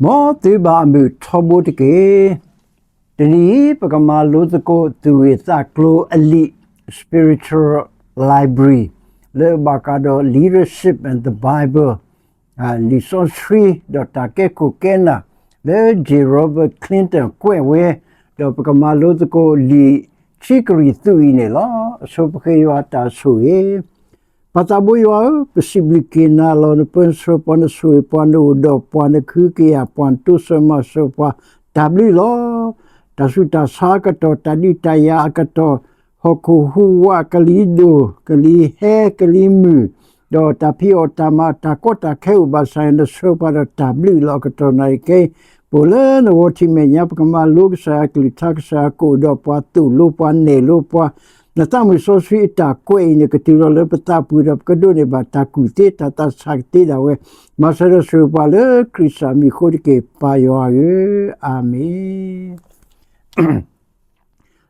မ်သုဘၣ်အမုာ်ထီဘိတက့ၢ်. တနံၤအံၤ ပကမၤလိသကိးသူၣ်ဂ့ၢ်သးကျိၤအလံာ် spiritual library လၢအဘၣ်ဃးဒီး Leadership and the Bible လံာ်စီဆှံ ဒီးတၢ်ကဲခိၣ်ကဲနၢ် လၢ J Robert Clinton ကွဲးဝဲ, ဒီးပကမၤလိသကိးလံာ်ခံကရံၣ်သူးအံၤန့ၣ်လီၤ. အဆိပဃ့ယွၤတၢ်ဆိၣ်ဂ့ၤ ပၢ်သးဘိယွၤဧၢ, ပစံးဘျုးက့ၤနၤလီၤ. နပၢနဆှၢပှၤ, နဆိၣ်ဂ့ၤပှၤ, နအိၣ်ဒီးပှၤ, နကဟုကယာ်ပှၤ, နတိစၢၤမၤစၢၤပှၤ, တၢ်ဘျုးလီၤ. တၢ်ဆူးတၢ်ဆါအကတီၢ်, တၢ်ဒုးတၢ်ယၤအကတီၢ်, ဟီၣ်ခိၣ်ဟူးဝး, ကလံၤဒိၣ်, ကလံၤဟဲ, ကလံၤမုၢ်, ဒီးတၢ်ဖံးအီၣ်တၢ်မၤ, တၢ်ကီတၢ်ခဲအိၣ်ဘၣ်ဆၣ်, နဆှၢပှၤဒီးတၢ်ဘျုးလီၤ. အကတီၢ်နံၤခဲအံၤ, ပအိၣ်လၢနဂီၤထံးမဲာ်ညါ, ပကမၤလိကစၢ်ယွၤကလုၢ်ကထါ, ကစၢ်ယွၤကအိၣ်ဒီးပှၤ, သိၣ်လိပှၤ, နဲၣ်လိပှၤ, နသးမုၢ်စီဆှံအတၢ်ကွဲးအံၤန့ၣ် ကတုၤလီၤလၢပသးပူၤဒီး ပကဒိးန့ၢ်ဘၣ်တၢ်ကူၣ်သ့, တၢ်သးဆးကသ့ဒၣ်ဝဲ, မၤစၢၤဒီးဆိၣ်ဂ့ၤပှၤလၢခရံာ်စၢ်မံၤအဃိတက့ၢ်, ပၢ်ယွၤဧၢ, အၤမ့ၣ်.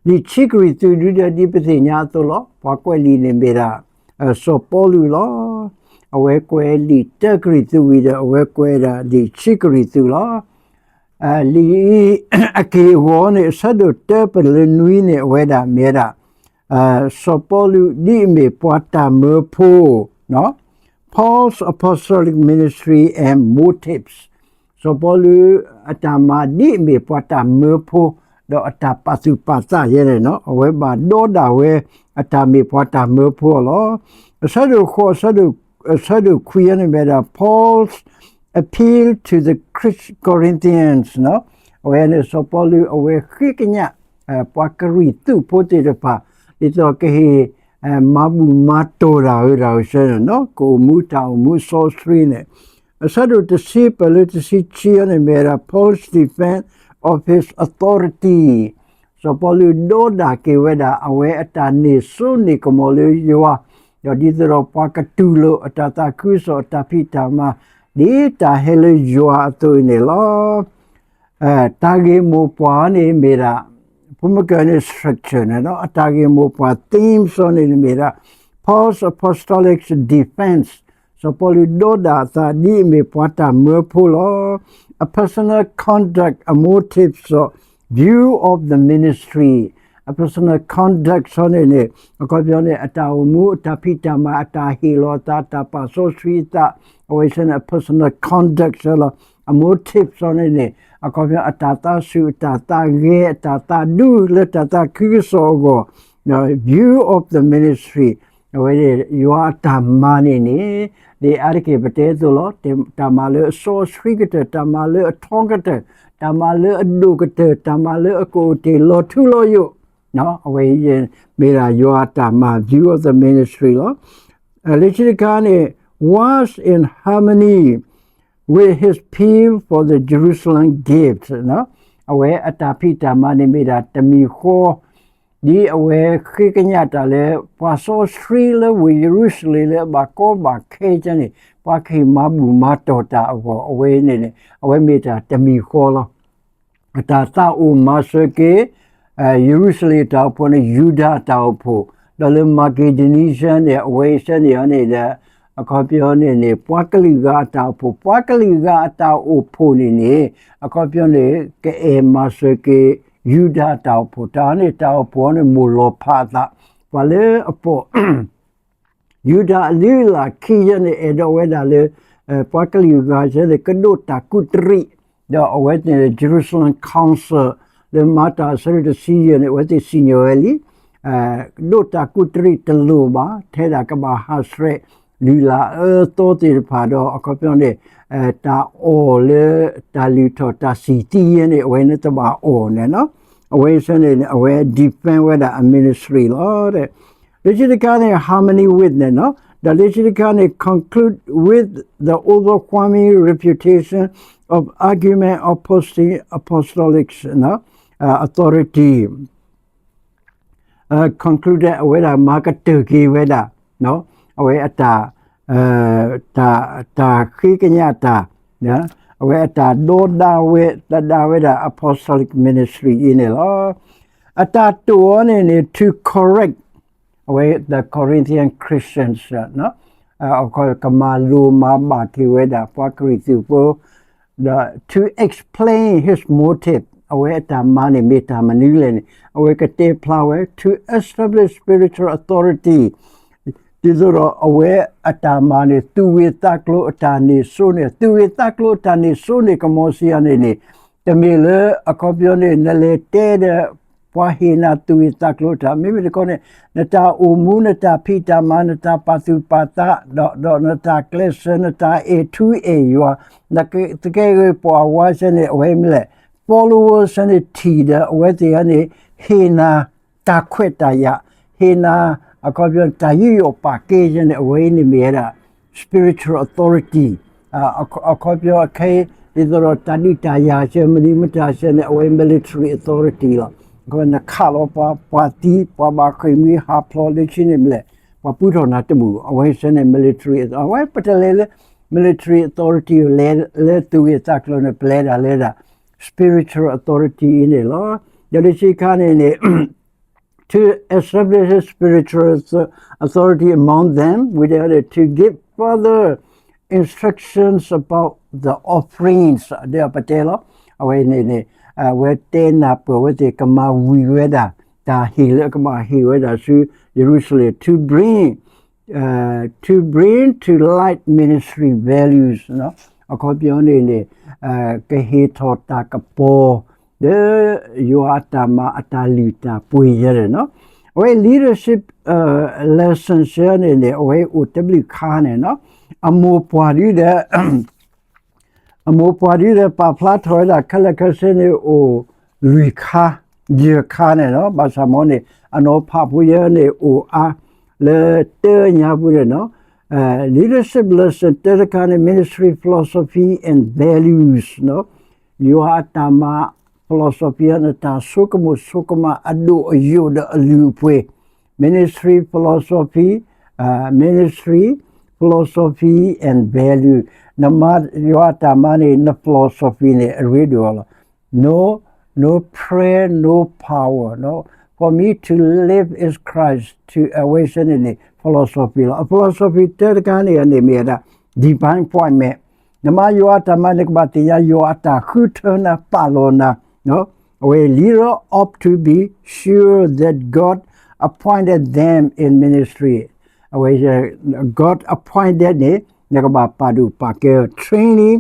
လံာ်ခံကရံၣ်သူး ဒ်ပသ့ၣ်ညါအသိးလီၤ. ပှၤကွဲးလံာ်န့ၣ်မ့ၢ်ဒၣ် စီၤပီလူးလီၤ. အဝဲကွဲးလံာ်တၢကရံၣ်သူးဝံၤဒီး အဝဲကွဲးဒၣ်လံာ်ခံကရံၣ်သူးလီၤ. လံာ်အံၤအက့ၢ်အဂီၤန့ၣ် အဆၢဒိၣ်တၢပလၢနွံန့ၣ် အဝဲဒၣ်မ့ၢ်ဝဲဒၣ် စီၤပီလူးဒ်အမ့ၢ်ပှၤတၢ်မၢဖိ, Paul's Apostolic Ministry and Motives. စီၤပီလူးအတၢ်မၤဒ်အမ့ၢ်ပှၤတၢ်မၢဖိ, ဒီးအတၢ်ပာ်သူၣ်ပာ်သးယဲန့ၣ်, အဝဲဘၣ်ဒီဒၣ်ဝဲအတၢ်မ့ၢ်ပှၤတၢ်မၢဖိအီၤလီၤ. အဆၢဒိၣ်ဃိး, အဆၢဒိၣ်ခွံန့ၣ်မ့ၢ်ဒၣ် Paul's appeal to the Chris-, Corinthians. အဝဲန့ၣ်စီၤပီလူးအဝဲဃ့ကညး ပှၤကရံၣ်သူးဖိသ့ၣ်တဖၣ် ဒ်သိးကဟ့ၣ် မၤဘူၣ်မၤတီၢ်တၢ်ဂ့ၤတၢ်ဂ့ၤဆၢန့ၣ်, ကအိၣ်မူတၢ်အိၣ်မူစီဆှံန့ၣ်, အဆၢဒိၣ်တဆံပၢၢ်လၢတဆံခံန့ၣ်မ့ၢ်ဒၣ် Paul's defense of his authority. စီၤပီလူးဒီဒၣ်က့ၤဝဲဒၣ် အဝဲအတၢ်န့ၢ်စိန့ၢ်ကမီၤလၢယွၤ, ဒီးဒ်သိးဒီးပှၤကတူၢ်လိာ်အတၢ်သးခုကစီၣ်အတၢ်ဖံးတၢ်မၤ ဒ်တၢ်ဟဲလၢယွၤအသိးအံၤန့ၣ်လီၤ. တၢ်ဂ့ၢ်မိၢ်ပှၢ်န့ၣ်မ့ၢ်ဒၣ် ပမ့ၢ်ကွၢ်န့ၣ် structure န့ၣ် အတၢ်ဂ့ၢ်မိၢ်ပှၢ် theme စီန့ၣ်မ့ၢ်ဒၣ် Paul's apostolic defense. စီၤပီလူးဒီဒၣ်အသးဒ်အမ့ၢ်ပှၤတၢ်မၢဖိလီၤ. A personal conduct, a motive, စီ view of the ministry. A personal conduct စီန့ၣ်န့ၣ် အခီပညီန့ၣ် အတၢ်အိၣ်မူ အတၢ်ဖံးတၢ်မၤ အတၢ်ဟ့ၣ်လီၤအသး အတၢ်ပာ်စီဆှံအသး အဝဲဆၢန့ၣ် a personal conduct စီလီၤ. A motive စီန့ၣ်န့ၣ် အခီပညီ အတၢ်သးဆူၣ် အတၢ်သးဂဲၤ အတၢ်သးဒူလၢတၢ်သးခုကစီၣ်အဂီၢ် view of the ministry. အဝဲန့ၣ် ယွၤအတၢ်မၤန့ၣ်န့ၣ် ဒ်အါတက့ၢ်ပတဲအသိးလီၤ. တၢ်မၤလၢအစီဆှံကတၢၢ်, တၢ်မၤလၢအထီကတၢၢ်, တၢ်မၤလၢအဒိၣ်ကတၢၢ်, တၢ်မၤလၢအကအိၣ်တ့ၢ်လီၤထူလီၤယိာ်, အဝဲမ့ၢ်ဒၣ်ယွၤအတၢ်မၤ view of the ministry လီၤ. လၢခံတခါန့ၣ် was in harmony with his plea for the Jerusalem gift. အဝဲအတၢ်ဖံးတၢ်မၤန့ၣ်မ့ၢ်ဒၣ်တမံၤဃီ ဒ်အဝဲဃ့ကညးတၢ်လၢ ပှၤစီဆှံလၢဝ့ၢ်ယရူၤၡလ့ၣ်လၢအဘၣ်ကီဘၣ်ခဲကန့ၣ် ပှၤကဟ့ၣ်မၤဘူၣ်မၤတီၢ်တၢ်အဂီၢ် အဝဲန့ၣ်န့ၣ် အဝဲမ့ၢ်တၢ်တမံၤဃီလီၤ. အတၢ်သးအိၣ်မၤစၢၤက့ၤ ယရူၤၡလ့ၣ်အတၢ်အိၣ်ဖှိၣ်န့ၣ် ယူဒၤအတၢ်အိၣ်ဖှိၣ်, ဒီးလၢ Macedonian န့ၣ် အဝဲအံၤစၢန့ၣ်န့ၣ်ဒီး အခီပညီန့ၣ်န့ၣ် ပှၤကလုာ်ဂၤအတၢ်အိၣ်ဖှိၣ်, ပှၤကလုာ်ဂၤအတၢ်အိၣ်ဖှိၣ်န့ၣ်န့ၣ် အခီပညီန့ၣ် ကအဲၣ်မၤစၢၤက့ၤ ယူဒၤအတၢ်အိၣ်ဖှိၣ်, တၢ်န့ၣ် တၢ်အိၣ်ဖှိၣ်န့ၣ် မိၢ်လီၤဖးအသး, ပှၤလၢအပိာ် ယူဒၤအလုၢ်အလၢ်ခံယဲန့ၣ် အဲၣ်ဒိးဝဲဒၣ်လၢ ပှၤကလုာ်ဂၤစၢန့ၣ် ကဒိးတၢ်ကူးတရံး, ဒီးအဝဲသ့ၣ်န့ၣ် Jerusalem Council လၢမၤတၢ်အဆၢဒိၣ်တဆံယဲၢ်န့ၣ် အဝဲသ့ၣ်စံၣ်ညီၣ်ဝဲလံ ဒိးတၢ်ကူးတရံးတလိၣ်ဘၣ်, ထဲဒၣ်ကဘၣ်ဟးဆှဲးလုၢ်လၢ်အၢသီသ့ၣ်တဖၣ်ဒီး အခီပညီန့ၣ် တၢ်အီၣ်လၢတၢ်လုၢ်ထီၣ်တၢ်စံၣ်သံယဲန့ၣ် အဝဲန့ၣ်တဘၣ်အီၣ်န့ၣ်လီၤ. အဝဲစၢန့ၣ် အဝဲ defend ဝဲဒၣ်အ ministry လီၤ. လၢခံတခါန့ၣ် harmony with န့ၣ်လီၤ. ဒီးလၢခံတခါန့ၣ် conclude with the overwhelming reputation of argument opposing apostolic authority. Conclude အဝဲဒၣ်မၤကတၢၢ်က့ၤဝဲဒၣ် အဝဲအတၢ် တၢ်ဃ့ကညးတၢ် အဝဲအတၢ်ဒီဒၣ်ဝဲ ဒီဒၣ်ဝဲဒၣ် apostolic ministry အံၤန့ၣ်လီၤ. အတၢ်တိာ်အီၤန့ၣ်န့ၣ် to correct အဝဲ the Corinthian Christians ကမၤလိၤမၤဘၣ်က့ၤဝဲဒၣ် ပှၤကရံၣ်သူးဖိ to explain his motive, အဝဲအတၢ်မၤန့ၣ်မ့ၢ်တၢ်မနုၤလဲၣ်န့ၣ် အဝဲကတဲဖျါဝဲ to establish spiritual authority ဒ်သိးဒီးအဝဲအတၢ်မၤန့ၣ် သူၣ်ဂ့ၢ်သးကျိၤအတၢ်န့ၢ်စိန့ၣ် သူၣ်ဂ့ၢ်သးကျိၤအတၢ်န့ၢ်စိန့ၣ် ကမီၤစံယၤန့ၣ်န့ၣ် တမ့ၢ်လၢအခီပညီန့ၣ် နလဲၤတဲဒီး ပှၤဟ့ၣ်နၤသူၣ်ဂ့ၢ်သးကျိၤတၢ် မ့မ့ၢ်တခီန့ၣ် နတၢ်အိၣ်မူ နတၢ်ဖံးတၢ်မၤ နတၢ်ပာ်သူၣ်ပာ်သး ဒီး ဒီးနတၢ်ကျဲးစၢး နတၢ်အဲၣ်ထူအဲၣ်ယွၤ နကသကဲဂ့ၤပှၤဝါစဲန့ၣ် အဝဲမ့ၢ်လဲၣ် followers န့ၣ်ထံၣ်ဒီး အဝဲသ့ၣ်န့ၣ် ဟ့ၣ်နၤတၢ်ခွဲးတၢ်ယာ် ဟ့ၣ်နၤ အခီပညီ တၢ်ယူးယီၣ်ပာ်ကဲစဲန့ၣ် အဝဲအံၤန့ၣ်မ့ၢ်ဝဲဒၣ် spiritual authority အခီပညီအခဲအံၤ ဒ်သိးဒီးတၢ်ဒုးတၢ်ယၤစဲ မနုၤမတၤစဲန့ၣ် အဝဲ military authority လီၤ. နခးလီၤပှၤ ပှၤသံ ပှၤဘၣ်ဃ့ၢ်မှံဟးဖျိးလၢခံန့ၣ်မ့ၢ်လဲၣ် ပှၤပူထီၣ်နၤတဘူၣ် အဝဲစဲန့ၣ် military အဝဲပတလဲၤလၢ military authority လဲၤလၢသူၣ်ဂ့ၢ်သးကျိၤန့ၣ် ပလဲၤဒၣ်လဲၤဒၣ် spiritual authority အံၤန့ၣ်လီၤ. ဒီးလၢခံခါန့ၣ်န့ၣ် to establish his spiritual authority among them, ဝံၤဒီး to give further instructions about the offerings ဒီးပတဲလီၤ အဝဲန့ၣ်န့ၣ် အဝဲတဲနၢ်ပၢၢ်ဝဲသ့ၣ် ကမၤဝံၤဝဲဒၣ် တၢ်ဟ့ၣ်လၢကဘၣ်ဟ့ၣ်ဝဲဒၣ်ဆူ Jerusalem to bring to bring to light ministry values အခီပညီန့ၣ်န့ၣ် ကဟ့ၣ်ထီၣ်တၢ်ကပီၤ လၢယွၤအတၢ်မၤအတၢ်လုၢ်တၢ်ပှ့ၤယဲန့ၣ်လီၤ. အဝဲ leadership lesson စဲန့ၣ်န့ၣ် အဝဲအိၣ်တဘျုးခါန့ၣ်လီၤ. အမိၢ်ပှၢ်ဒ်ဒီး အမိၢ်ပှၢ်ဒ်ဒီး ပာ်ဖျါထီၣ်ဝဲဒၣ်ခဲလၢာ်ခဲဆ့န့ၣ် အိၣ်လွံၢ်ခါ ယဲၢ်ခါန့ၣ်လီၤ. ဘၣ်ဆၣ်မ်န့ၣ် အနီၤဖးဖိယဲန့ၣ် အိၣ်အါလၢတၢညါပူၤန့ၣ်လီၤ. leadership lesson တၢတခါန့ၣ် ministry philosophy and values ယွၤအတၢ်မၤ philosophy နတၢ်ဆိကမိၣ်ဆိကမးအဒိၣ်အယိာ်ဒီးအလုၢ်အပှ့ၤ ministry philosophy ministry philosophy and value နမၤယွၤအတၢ်မၤန့ၣ် န philosophy န့ၣ် အရ့ဒိၣ်အီၤလီၤ. No, no prayer, no power. No, for me to live is Christ. To အဝဲစဲန့ၣ်န့ၣ် philosophy လီၤ. အ philosophy တၢတခါန့ၣ်န့ၣ်မ့ၢ်ဝဲဒၣ် divine appointment နမၤယွၤအတၢ်မၤန့ၣ် ကဘၣ်သ့ၣ်ညါယွၤအတၢ်ဃုထၢနၤပာ်လီၤနၤ အဝဲ leader ought to be sure that God appointed them in ministry အဝဲ God appointed န့ၣ် နကဘၣ်ပာ်ဒိၣ်ပာ်ကဲ training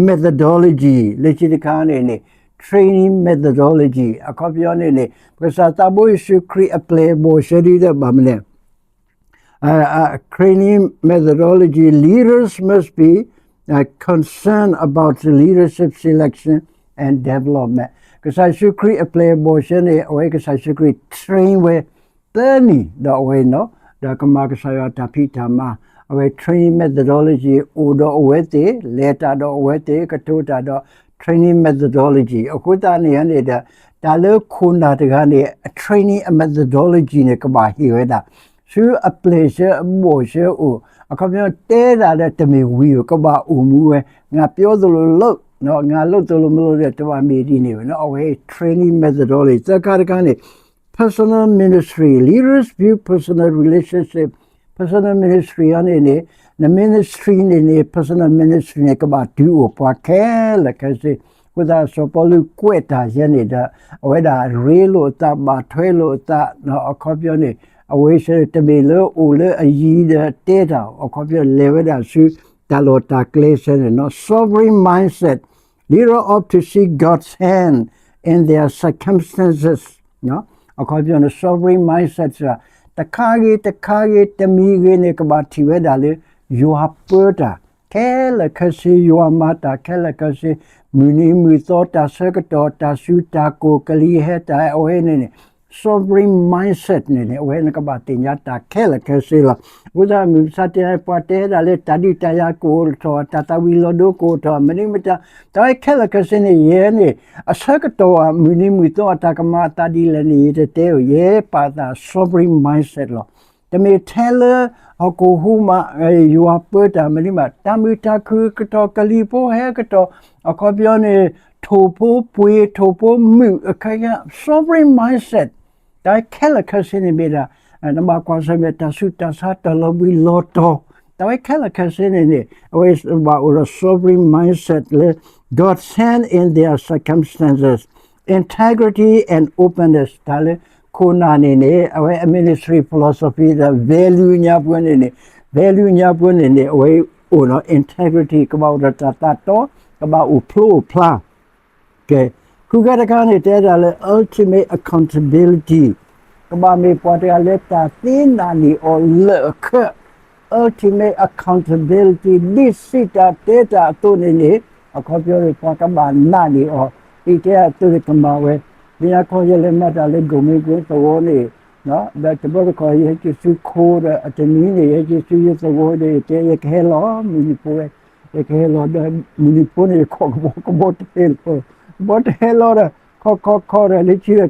methodology လၢခံတခါန့ၣ်န့ၣ် training methodology အခီပညီန့ၣ်န့ၣ် ပကစၢ်သးဘိယ့ၣ်ၡူးခရံာ်အပျဲၢ်အဘီၣ်စဲဒ်ဒီးဘၣ်မနုၤလဲၣ် training methodology, leaders must be concerned about leadership selection and development. ကစၢ်ယ့ၣ်ၡူးခရံာ်အပျဲၢ်အဘီၣ်စဲန့ၣ် အဝဲကစၢ်ယ့ၣ်ၡူးခရံာ် train ဝဲ သၢနံၣ်ဒီးအဝဲန့ၣ် ဒီးကမၤကစၢ်ယွၤတၢ်ဖံးတၢ်မၤ အဝဲ training methodology အိၣ်ဒီးအဝဲသ့ၣ် လဲၤတၢ်ဒီးအဝဲသ့ၣ် ကတိၤတၢ်ဒီး training methodology အဃိသတးန့ၣ်န့ၣ်ဒီး တၢ်လၢခိၣ်နၢ်တဂၤန့ၣ် အ training အ methodology န့ၣ် ကဘၣ်ဟ့ၣ်ဝဲဒၣ် ဆူအပျဲၢ်စဲအဘီၣ်စဲအိၣ် အခီပညီတဲဒၣ်ဒီးတမ့ၢ်ဝံၤ ကဘၣ်အိၣ်မူဝဲ ငါပြောသလိုလုပ် ငါလုပ်သလိုမလုပ်ဒီး တဘၣ်မ့ၢ်ဒ်န့ၣ်ဝဲ အဝဲ training methodology သၢခါတခါန့ၣ် personal ministry, leaders view personal relationship, personal ministry အန့ၣ်န့ၣ် န ministry န့ၣ်န့ၣ် personal ministry န့ၣ် ကဘၣ်တုၤအိၣ်ပှၤခဲလၢာ်ခဲဆ့ အဃိသတးစီၤပီလူးကွဲးတၢ်ယဲန့ၣ်ဒီး အဝဲဒၣ်ရ့လိာ်အသးဘၣ်ထွဲလိာ်အသး အခီပညီန့ၣ် အဝဲစဲတမ့ၢ်လၢအိၣ်လၢအယံၤဒီးတဲတၢ် အခီပညီလဲၤဝဲဒၣ်ဆူ တၢ်လီၢ်တၢ်ကျဲစဲန့ၣ် sovereign mindset, leader ought to see God's hand in their circumstances အခီပညီန့ၣ် sovereign mindset တခါဂ့ၤတခါဂ့ၤ တမံၤဂ့ၤန့ၣ် ကဘၣ်ထံၣ်ဝဲဒၣ်လၢ ယွၤပၢတၢ် ခဲလၢာ်ခဲဆ့ ယွၤမၤတၢ်ခဲလၢာ်ခဲဆ့ မုၢ်နံၤမုၢ်သီ တၢ်ဆၢကတီၢ် တၢ်စုတၢ်ကိၢ် ကလံၤဟဲတၢ်အဝဲန့ၣ်န့ၣ် sovereign mindset န့ၣ်န့ၣ် အဝဲန့ၣ်ကဘၣ်သ့ၣ်ညါတၢ်ခဲလၢာ်ခဲဆ့လီၤ. အဃိသတးမုၢ်မဆါတနံၤ ပှၤတဲဒၣ်လၢတၢ်ဒုးတၢ်ယၤကအိၣ်ထီၣ် တၢ်သးဝံၤလီၤဒိကအိၣ်ထီၣ် မနုၤမတၤ တၢ်ဝဲခဲလၢာ်ခဲဆ့န့ၣ် ယဲန့ၣ် အဆၢကတီၢ်မုၢ်နံၤမုၢ်သီ အတၢ်ကမၤအသးဒ်လဲၣ်န့ၣ် ယတတဲအီၤ ယဲပာ်သး sovereign mindset လီၤ. တမ့ၢ်ထဲလၢ ဟီၣ်ခိၣ်ဟူးမး ယွၤပၢတၢ်မနုၤမး တၢ်မုာ်တၢ်ခုၣ်ကတီၢ် ကလံၤဖိဟဲကတီၢ် အခီပညီန့ၣ် ထိၣ်ဖိပှ့ၤ ထိၣ်ဖိမုာ် အခါ sovereign mindset တၢ်ခဲလၢာ်ခဲဆ့န့ၣ်မ့ၢ်ဒၣ် နဘၣ်ကွၢ်ဆၢၣ်မဲာ် တၢ်ဆူးတၢ်ဆါ တၢ်လီၤဘှံးလီၤတီၤ တၢ်ဝဲခဲလၢာ်ခဲဆ့န့ၣ်န့ၣ် အဝဲဘၣ်အိၣ်ဒီး sovereign mindset လၢ God's hand in their circumstances, integrity and openness တၢ်လၢခိၣ်နၢ်န့ၣ်န့ၣ် အဝဲအ ministry philosophy ဒီး value ညါပှဲၤန့ၣ်န့ၣ် value ညါပှဲၤန့ၣ်န့ၣ် အဝဲအိၣ်ဒီး integrity ကဘၣ်အိၣ်ဒီးတၢ်သးတီ ကဘၣ်အိၣ်ဖျိအိၣ်ဖျါ ကဲ, ဃုခါတခါန့ၣ် တဲဒၣ်လၢ ultimate accountability ကဘၣ်မ့ၢ်ပှၤတဂၤလၢတၢ်သ့နာ်န့ၢ်အီၤလၢာ်အခၢး ultimate accountability ဒ်စံးတၢ်တဲတၢ်အသိးန့ၣ်န့ၣ် အခီပညီန့ၣ် ပှၤကဘၣ်နာ်န့ၢ်အီၤ ဒ်တဲအသိးန့ၣ်ကမၤဝဲ လၢညါခီယဲလဲၤမၤတၢ်လၢ ကိးမံၤကွ့သဝီန့ၣ် ဒီးတဘျီတခီၣ် ယဟဲက့ၤဆူခိဒီး အတနွံန့ၣ် ယဟဲက့ၤဆူယသဝီဒီး ယတဲယကဟဲလီၤမုၢ်နံၤဖိဝဲ ယကဟဲလီၤဒီး မုၢ်နံၤဖိန့ၣ် ယခိးကဘီကဘီတဟဲလီၤ ကဘီတဟဲလီၤဒီး ခီခီခီဒီး လၢခံဒီးထံလီၤလီၤဒီး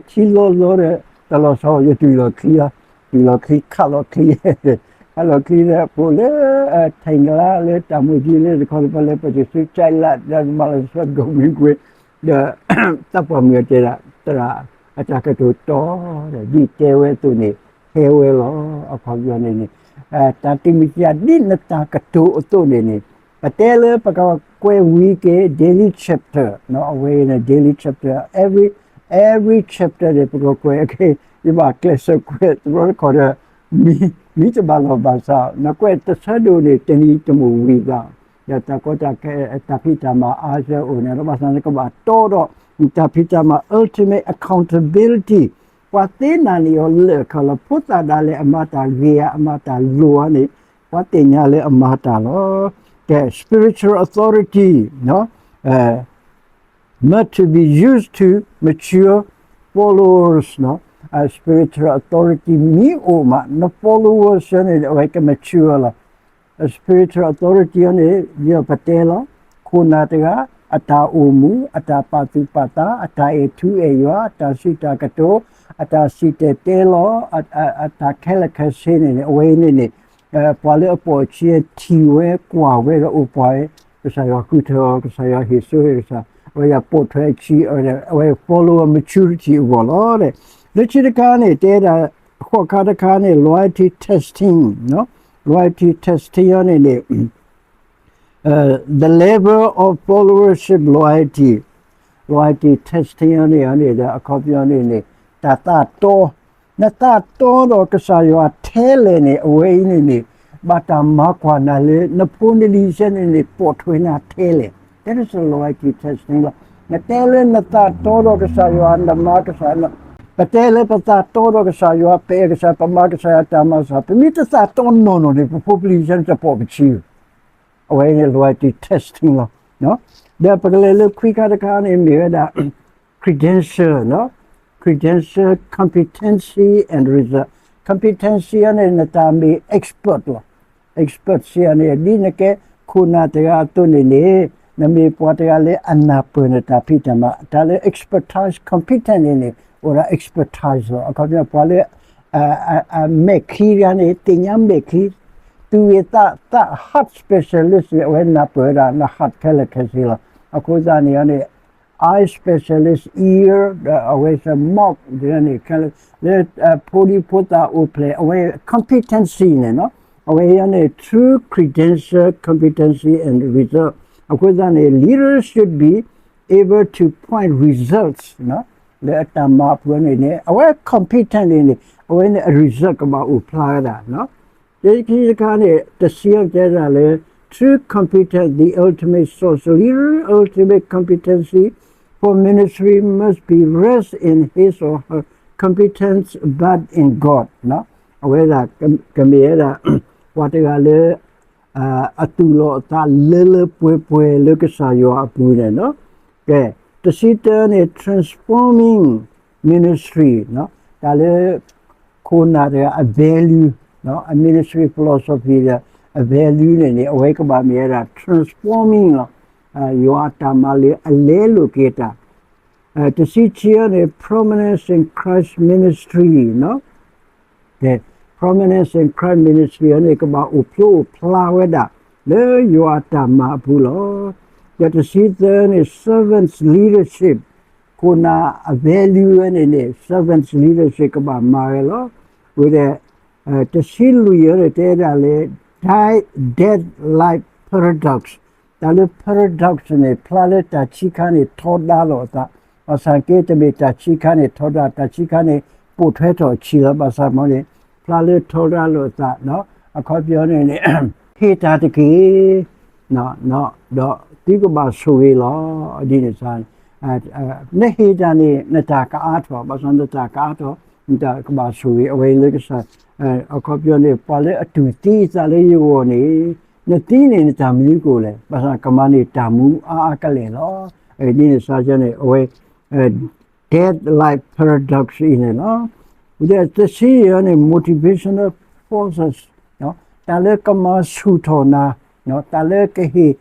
တလီၤဆီ ယတုၤလီၤချံလီၤ တုၤလီၤချံ ခးလီၤချံ ခးလီၤချံဒီး ပိာ်လၢ ထံကလါလၢတၢ်မိၣ်ကံလၢတခီတဖၣ်လၢပတုၤဆူကၠဲးလး ဒီးမၤလီၤဆီကိးမံၤကွ့ ဒီး တၢ်ပှၤမုၣ်အတဲဒၣ် သရၣ် အတၢ်ကတိၤတီဒီး ဒ်တဲဝဲအသိးန့ၣ် ဟဲဝဲလီၤ အခီပညီန့ၣ်န့ၣ် တၢ်တမံၤတယၤဒ်နတၢ်ကတိၤအသိးန့ၣ်န့ၣ် ပတဲလၢပကကွဲးဝံၤက့ၤ daily chapter အဝဲန့ၣ် daily chapter every every chapter န့ၣ် ပကကွဲးက့ၤ ယဘၣ်ကျဲးစၢးကွဲးတဘျီတခီၣ်ဒီး မံတဘၣ်လီၢ်ဘၣ်စး နကွဲးတဆၢဒိၣ်န့ၣ် တနံၤတမိၢ်ဝံၤဘၣ် ဒီးတၢ်ကီတၢ်ခဲ တၢ်ဖံးတၢ်မၤအါဆၢအိၣ်န့ၣ် ဒီးဘၣ်ဆၣ်န့ၣ်ကဘၣ်တီဒီး တၢ်ဖံးတၢ်မၤ ultimate accountability ပှၤသ့နာ်န့ၢ်အီၤလၢာ်အခၢးလီၤ ဖိသၣ်ဒၣ်လဲာ်အမၤတၢ်ဂ့ၤဧါ အမၤတၢ်လိၤဧါန့ၣ် ပှၤသ့ၣ်ညါလၢအမၤတၢ်လီၤ ကဲ spiritual authority meant to be used to mature followers spiritual authority မ့ၢ်အိၣ်မး န followers န့ၣ် အဝဲက mature လီၤ spiritual authority န့ၣ် ယပတဲလီၤ ခိၣ်နၢ်တဂၤ အတၢ်အိၣ်မူ အတၢ်ပာ်သူၣ်ပာ်သး အတၢ်အဲၣ်ထူအဲၣ်ယွၤ အတၢ်စံးတၢ်ကတိၤ အတၢ်စံၣ်တဲၤတဲလီၤ အတၢ်ခဲလၢာ်ခဲဆ့န့ၣ်န့ၣ် အဝဲအံၤန့ၣ်န့ၣ် ပှၤလၢအပိာ်အခံထံၣ်ဝဲကွၢ်ဝဲဒီးအိၣ်ပှၤ ကစၢ်ယွၤဃုထၢအီၤ ကစၢ်ယွၤဟ့ၣ်စိဟ့ၣ်ကစၢ် အဝဲဒၣ်ပိာ်ထွဲအခံ အဝဲ follow maturity အဂီၢ်လီၤ လၢခံတခါန့ၣ် တဲဒၣ် ဃိးခါတခါန့ၣ် loyalty testing loyalty testing န့ၣ်န့ၣ် the level of followership loyalty loyalty testing န့ၣ်န့ၣ်ဒီး အခီပညီန့ၣ်န့ၣ် တၢ်သးတီ နသးတီဒီးကစၢ်ယွၤထဲလဲၣ်န့ၣ် အဝဲအံၤန့ၣ်န့ၣ် ဘၣ်တၢ်မၤကွၢ်နၤလၢ နဖိနလံၤစဲန့ၣ်န့ၣ် ပိာ်ထွဲနၤထဲလဲၣ် that is a loyalty testing လီၤ နတဲလၢနသးတီဒီးကစၢ်ယွၤ နမၤကစၢ် ပတဲလၢပသးတီဒီးကစၢ်ယွၤ ပအဲၣ်ကစၢ် ပမၤကစၢ်ယွၤတၢ်မၤစၢ် ပမ့ၢ်တသးတီနီၢ်နီၢ်န့ၣ် ပဖိပလံၤစဲန့ၣ် တပိာ်ပခံ အဝဲန့ၣ် loyalty testing လီၤ ဒီးပကလဲၤလၢခွံခါတခါန့ၣ် မ့ၢ်ဝဲဒၣ် credential credential competency competency န့ၣ် နတၢ်မ့ၢ် expert လီၤ expert စံးန့ၣ် ဒ်နကဲခိၣ်နၢ်တဂၤအသိးန့ၣ်န့ၣ် နမ့ၢ်ပှၤတဂၤလၢအနၢ်ပၢၢ်နတၢ်ဖံးတၢ်မၤ တၢ်လၢ expertise competent န့ၣ်န့ၣ် အိၣ်ဒီး expertise လီၤ အခီပညီ ပှၤလၢ အမဲာ်ချံတဂၤန့ၣ် သ့ၣ်ညါမဲာ်ချံ သူၣ်ဂ့ၤသးသး heart specialist န့ၣ် အဝဲနၢ်ပၢၢ်ဝဲဒၣ် န heart ခဲလၢာ်ခဲဆ့လီၤ အဃိသတးန့ၣ်န့ၣ် eye specialist ear ဒီးအဝဲစ့ၢ် mouth န့ၣ် လၢဖိဒံဖိသၣ်အိၣ်ဖျဲၣ် အဝဲ competency န့ၣ် အဝဲန့ၣ် true credential competency and result အဃိသတးန့ၣ် leaders should be able to point results လၢအတၢ်မၤအပူၤန့ၣ်န့ၣ် အဝဲ competent န့ၣ်န့ၣ် အဝဲန့ၣ်အ result ကဘၣ်အိၣ်ဖျါဝဲဒၣ် တခါတခါန့ၣ် တဆံတဲဒၣ်လၢ true competence the ultimate source leader ultimate competency for ministry must be rest in his or her competence but in God အဝဲဒၣ် ကမ့ၢ်ဝဲဒၣ် ပှၤတဂၤလၢ အသူၣ်လီၤအသးလၢလၢပှဲၤပှဲၤလၢကစၢ်ယွၤအပူၤန့ၣ်လီၤ. ကဲ, တဆံတၢန့ၣ် transforming ministry တၢ်လၢ ခိၣ်နၢ်တဂၤအ value, အ ministry philosophy ဒီး အ value န့ၣ်န့ၣ် အဝဲကဘၣ်မ့ၢ်ဝဲဒၣ် transforming လီၤ. ယွၤအတၢ်မၤလၢအလဲလိာ်က့ၤတၢ် တဆံခံန့ၣ် prominence in Christ ministry, ကဲ, prominence in Christ ministry န့ၣ် ကဘၣ်အိၣ်ဖျိအိၣ်ဖျါဝဲဒၣ် လၢယွၤအတၢ်မၤအပူၤလီၤ. ဒီးတဆံသၢန့ၣ် servants leadership, ခိၣ်နၢ်အ value ဝဲန့ၣ်န့ၣ် servants leadership ကဘၣ်မၤဝဲလီၤ. ဝဲဒီး တဆံလွံၢ်န့ၣ် တဲဒၣ်လၢ death-like paradox. တၢ်လၢ paradox န့ၣ် ဖျါလၢတၢ်ဆံးခါန့ၣ်ထီဒါလိာ်အသး, ဘၣ်ဆၣ်က့တမ့ၢ်တၢ်ဆံးခါန့ၣ်ထီဒါ, တၢ်ဆံးခါန့ၣ်ပိာ်ထွဲထီၣ်အဆံးလီၤ. ဘၣ်ဆၣ်မ့ၢ်န့ၣ် ဖျါလၢထီဒါလိာ်အသး, အခီပညီန့ၣ်န့ၣ် ဟ့ၣ်တၢ်တက့ၢ် ဒီးသုကဘၣ်ဆိၣ်ဂ့ၤလီၤ. ဒ်န့ၣ်စ့ၢ် နဟ့ၣ်တၢ်န့ၣ် နတၢ်ကအါထီၣ်, ဘၣ်ဆၣ်နတၢ်ကအါထီၣ် နတၢ်ကဘၣ်ဆိၣ်ဂ့ၤ, အဝဲလၢကစၢ်, အခီပညီန့ၣ် ပှၤလၢအတူၢ်သံအသးလၢယဂီၢ်န့ၣ်, နသံန့ၣ်နတၢ်မနုၤကအိၣ်လဲၣ်, ဘၣ်ဆၣ်ကမၤန့ၢ်တၢ်မူအါအါကလဲာ်လီၤ. ဒ်န့ၣ်စ့ၢ်န့ၣ် အဝဲ death-like paradox အံၤန့ၣ်လီၤ. ဒီးတဆံယဲၢ်န့ၣ် motivational forces, တၢ်လၢကမၤဆူၣ်ထီၣ်နၤ, တၢ်လၢကဟ့ၣ်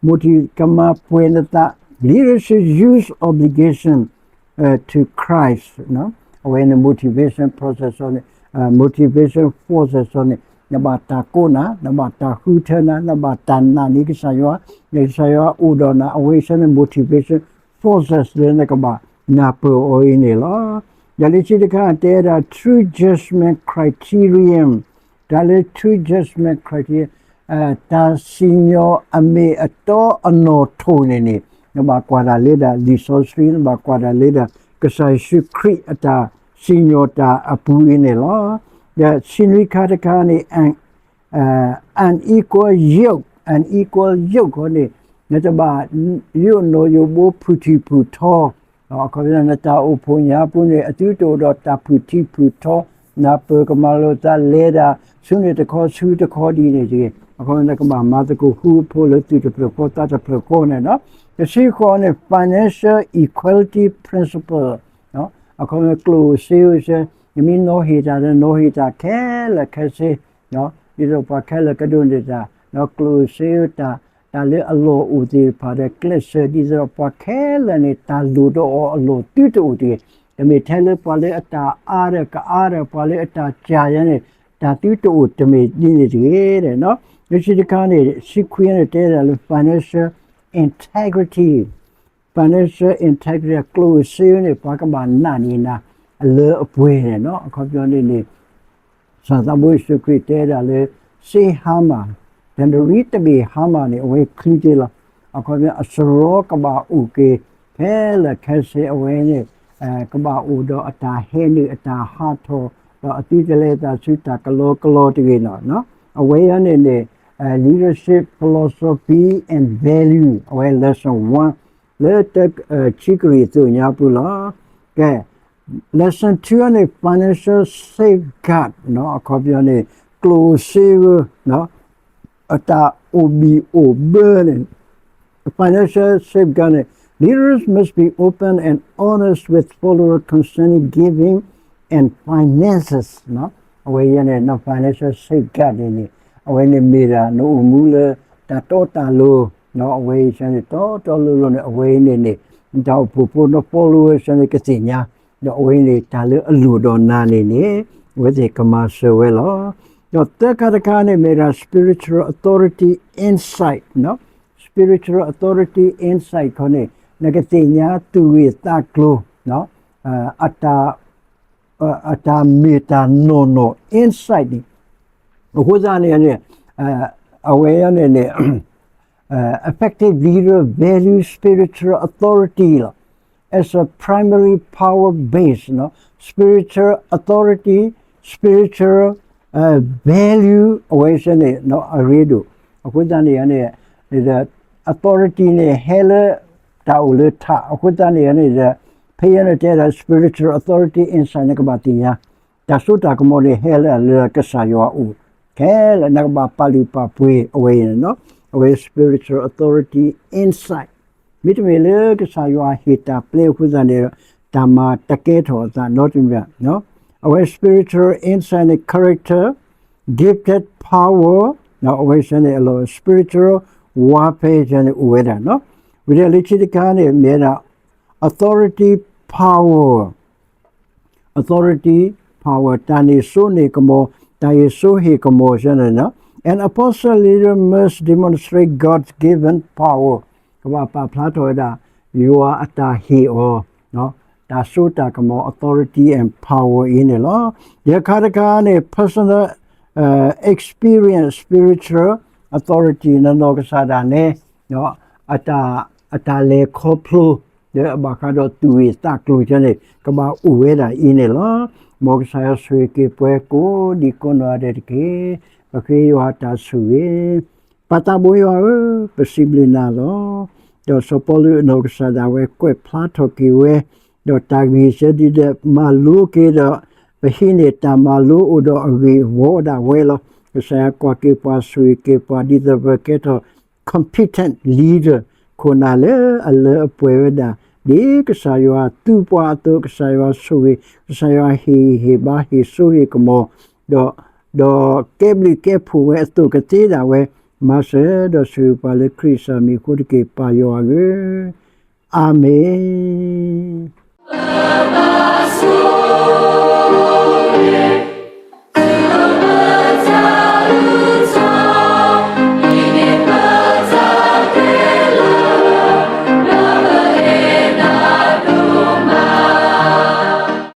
motivate ကမၤပှဲၤနသး, leadership use obligation to Christ, အဝဲန့ၣ် motivation process န့ၣ်, motivation forces န့ၣ် နဘၣ်တၢ်ကိးနၤ, နဘၣ်တၢ်ဃုထၢနၤ, နဘၣ်တၢ်နာ်န့ၢ်ကစၢ်ယွၤ, ကစၢ်ယွၤအိၣ်ဒီးနၤ, အဝဲစ့ၢ်န့ၣ် motivation forces လၢနကဘၣ်နၢ်ပၢၢ်အီၤအံၤန့ၣ်လီၤ. ဒီးလၢခံတခါတဲဒၣ် true judgment criterion, တၢ်လၢ true judgment criterion, တၢ်စံၣ်ညီၣ်အမ့ၢ်အတီအနီၢ်ထိၣ်န့ၣ်န့ၣ် နဘၣ်ကွၢ်တၢ်လၢဒၣ်လံာ်စီဆှံ, နဘၣ်ကွၢ်တၢ်လၢဒၣ် ကစၢ်ယ့ၣ်ၡူးခရံာ်အတၢ်စံၣ်ညီၣ်တၢ်အပူၤအံၤန့ၣ်လီၤ. ဒီးဆံနွံခါတခါန့ၣ် unequal yoke, unequal yoke ဃီန့ၣ် နတဘၣ်ယိၣ်နီၣ်ယိၣ်ဘိဖုၣ်ထံၣ်ဖုၣ်ထီ, အခီပညီ နတၢ်အိၣ်ဖှိၣ်ညါပူၤန့ၣ် အသုတအိၣ်ဒီးတၢ်ဖုၣ်ထံၣ်ဖုၣ်ထီ, နၢ်ပၢၢ်ကမၤလိာ်သးလဲၤဒၣ် ဆူန့ၣ်တခီဆူတခီဒ်န့ၣ်တဂ့ၤ, အခီပညီ နကဘၣ်မၤသကိးဃူဖိးလၢသူၣ်တဖျၢၣ်ဃီသးတဖျၢၣ်ဃီန့ၣ်လီၤ. တဆံဃိးန့ၣ် financial equality principle, အခီပညီ ကျိၣ်ဧိၤစ့ဧိၤစ့, နမ့ၢ်နီၤဟ့ၣ်တၢ်ဒီး နီၤဟ့ၣ်တၢ်ခဲလၢာ်ခဲဆ့, ဒ်သိးပှၤခဲလၢာ်ကဒိးန့ၢ်တၢ်, ကျိၣ်ဧိၤစ့ဧိၤတၢ်, တၢ်လၢအလီၢ်အိၣ်သ့ၣ်တဖၣ်ဒီး ကျဲးစၢးဒ်သိးဒီးပှၤခဲလၢာ်န့ၣ် တၢ်လိၣ်ဒီးအီၤအလီၢ်သုတအိၣ်တဂ့ၤ, တမ့ၢ်ထဲလၢပှၤလၢအတၢ်အါဒီးကအါဒီး ပှၤလၢအတၢ်စှၤယၤန့ၣ် တၢ်သုတအိၣ်တမ့ၢ်ဒ်န့ၣ်တဂ့ၤ. လၢခံတခါန့ၣ် ဆံခွံန့ၣ်တဲဒၣ်လၢ financial integrity, financial integrity ကျိၣ်ဧိၤစ့ဧိၤန့ၣ် ပှၤကဘၣ်နာ်န့ၢ်နၤ အလၢအပှဲၤန့ၣ်လီၤ. အခီပညီန့ၣ်န့ၣ် ကစၢ်သးဘိယ့ၣ်ၡူးခရံာ်တဲဒၣ်လၢ စ့ဟါမၢ်, တနံၤတဘ့ၣ်ဟါမၢ်န့ၣ် အဝဲချုးတ့ၢ်လီၤ. အခီပညီ အစရီကဘၣ်အိၣ်က့ၤ ခဲလၢာ်ခဲဆ့ အဝဲန့ၣ် ကဘၣ်အိၣ်ဒီးအတၢ်ဟဲနုာ်အတၢ်ဟးထီၣ် ဒီးအသုတလဲၤသးဆူတၢ်ကလီကလီတဂ့ၤန့ၣ်လီၤ. အဝဲအံၤန့ၣ်န့ၣ် leadership philosophy and value အဝဲ lesson one လၢ ဆံကရံၣ်သူးညါပူၤလီၤ. ကဲ lesson two န့ၣ် financial safeguard အခီပညီန့ၣ် ကျိၣ်ဧိၤစ့ဧိၤ အတၢ်အိၣ်ဘံၣ်အိၣ်ဘၢန့ၣ် financial safeguard န့ၣ် leaders must be open and honest with followers concerning giving and finances. အဝဲအံၤန့ၣ် financial safeguard န့ၣ်န့ၣ် အဝဲန့ၣ်မ့ၢ်ဒၣ်နအိၣ်မူလၢတၢ်တီတၢ်လိၤ အဝဲအံၤန့ၣ်တီတီလိၤလိၤန့ၣ် အဝဲအံၤန့ၣ်န့ၣ် နတၢ်အိၣ်ဖှိၣ်ဖိ န followers န့ၣ်ကသ့ၣ်ညါ ဒီးအဝဲအံၤန့ၣ် တၢ်လၢအလိၣ်ဒီးနၤန့ၣ်န့ၣ် အဝဲသ့ၣ်ကမၤစၢၤဝဲလီၤ. ဒီးသၢခါတခါန့ၣ် မ့ၢ်ဒၣ် spiritual authority insight, spiritual authority insight ခီန့ၣ် နကသ့ၣ်ညါသူၣ်ဂ့ၢ်သးကျိၤ အတၢ် အတၢ်မ့ၢ်တၢ်နီၢ်နီၢ် insight န့ၣ် အဃိသတးန့ၣ်န့ၣ် အဝဲန့ၣ်န့ၣ် effective leader value spiritual authority လီၤ. As a primary power base, spiritual authority, spiritual value အဝဲစ့ၢ်န့ၣ် အရ့ဒိၣ်. အဃိသတးန့ၣ်န့ၣ် authority န့ၣ် ဟဲလၢတၢ်အိၣ်လၢထး အဃိသတးန့ၣ်န့ၣ် ဖဲအံၤန့ၣ်တဲဒၣ် spiritual authority insight နကဘၣ်သ့ၣ်ညါ တၢ်စိတၢ်ကမီၤန့ၣ် ဟဲလၢလၢကစၢ်ယွၤအအိၣ် ခဲလၢာ်နကဘၣ်ပာ်လုၢ်ပာ်ပှ့ၤအဝဲအံၤန့ၣ်လီၤ. အဝဲ spiritual authority insight မ့တမ့ၢ်လၢကစၢ်ယွၤဟ့ၣ်တၢ်ပျဲအဃိသတးန့ၣ် တၢ်မၤတကဲထီၣ်အသးနီတမံၤဘၣ်. အဝဲ spiritual insight န့ၣ် character, gifted power အဝဲစ့ၢ်န့ၣ်အလီၢ် spiritual warfare စ့ၢ်န့ၣ်အိၣ်ဝဲဒၣ်. ဝံၤဒီးလၢခံတခါန့ၣ် မ့ၢ်ဝဲဒၣ် authority power authority power တၢ်န့ၢ်စိန့ၢ်ကမီၤ တၢ်ဟ့ၣ်စိဟ့ၣ်ကမီၤစ့ၢ်န့ၣ်လီၤ. An apostle leader must demonstrate God's given power ကဘၣ်ပာ်ဖျါထီၣ်ဝဲဒၣ် ယွၤအတၢ်ဟ့ၣ်အီၤ တၢ်စိတၢ်ကမီၤ authority and power အံၤန့ၣ်လီၤ. ယခါတခါန့ၣ် personal experience spiritual authority နီၢ်နီၢ်ကစၢ်ဒၣ်နဲ အတၢ်လဲၤခီဖျိ ဒီးဘၣ်ဃးဒီးသူၣ်ဂ့ၢ်သးကျိၤန့ၣ် ကဘၣ်အိၣ်ဝဲဒၣ်အံၤန့ၣ်လီၤ. မ်ကစၢ်ယွၤဆိၣ်ဂ့ၤက့ၤပှၤကိးဒံကိးနီၢ်ဂၤဒဲးတက့ၢ်. ပဃ့ယွၤတၢ်ဆိၣ်ဂ့ၤ ပၢ်သးဘိယွၤဧၢ, ပစံးဘျုးနၤလီၤ. ဒီးစီၤပီလူးအနီၢ်ကစၢ်ဒၣ်ဝဲကွဲးဖျါထီၣ်က့ၤဝဲ, ဒီးတၢ်ဂ့ၢ်စဲဒ်ဒီးမၤလိက့ၤဒီး ပဟံးန့ၢ်တၢ်မၤလိအိၣ်ဒီးအဂ့ၢ်အဝီဒၣ်ဝဲလီၤ. ကစၢ်ယွၤကွၢ်က့ၤပှၤဆိၣ်ဂ့ၤက့ၤပှၤဒ်သိးပကဲထီၣ် competent leader ခိၣ်နၢ်လၢအလၢအပှဲၤဝဲဒၣ်, ဒ်ကစၢ်ယွၤသူပှၤအသိး ကစၢ်ယွၤဆိၣ်ဂ့ၤ, ကစၢ်ယွၤဟ့ၣ်ဂံၢ်ဟ့ၣ်ဘါဟ့ၣ်စိဟ့ၣ်ကမီၤ, ဒီး ဒီးကဲဘျုးကဲဖှိၣ်ဝဲအသိးကသ့ဒၣ်ဝဲ, မၤစၢၤဒီးဆိၣ်ဂ့ၤပှၤလၢခရံာ်အမံၤအဃိတက့ၢ် ပၢ်ယွၤဧၢ, အၤမ့ၣ်.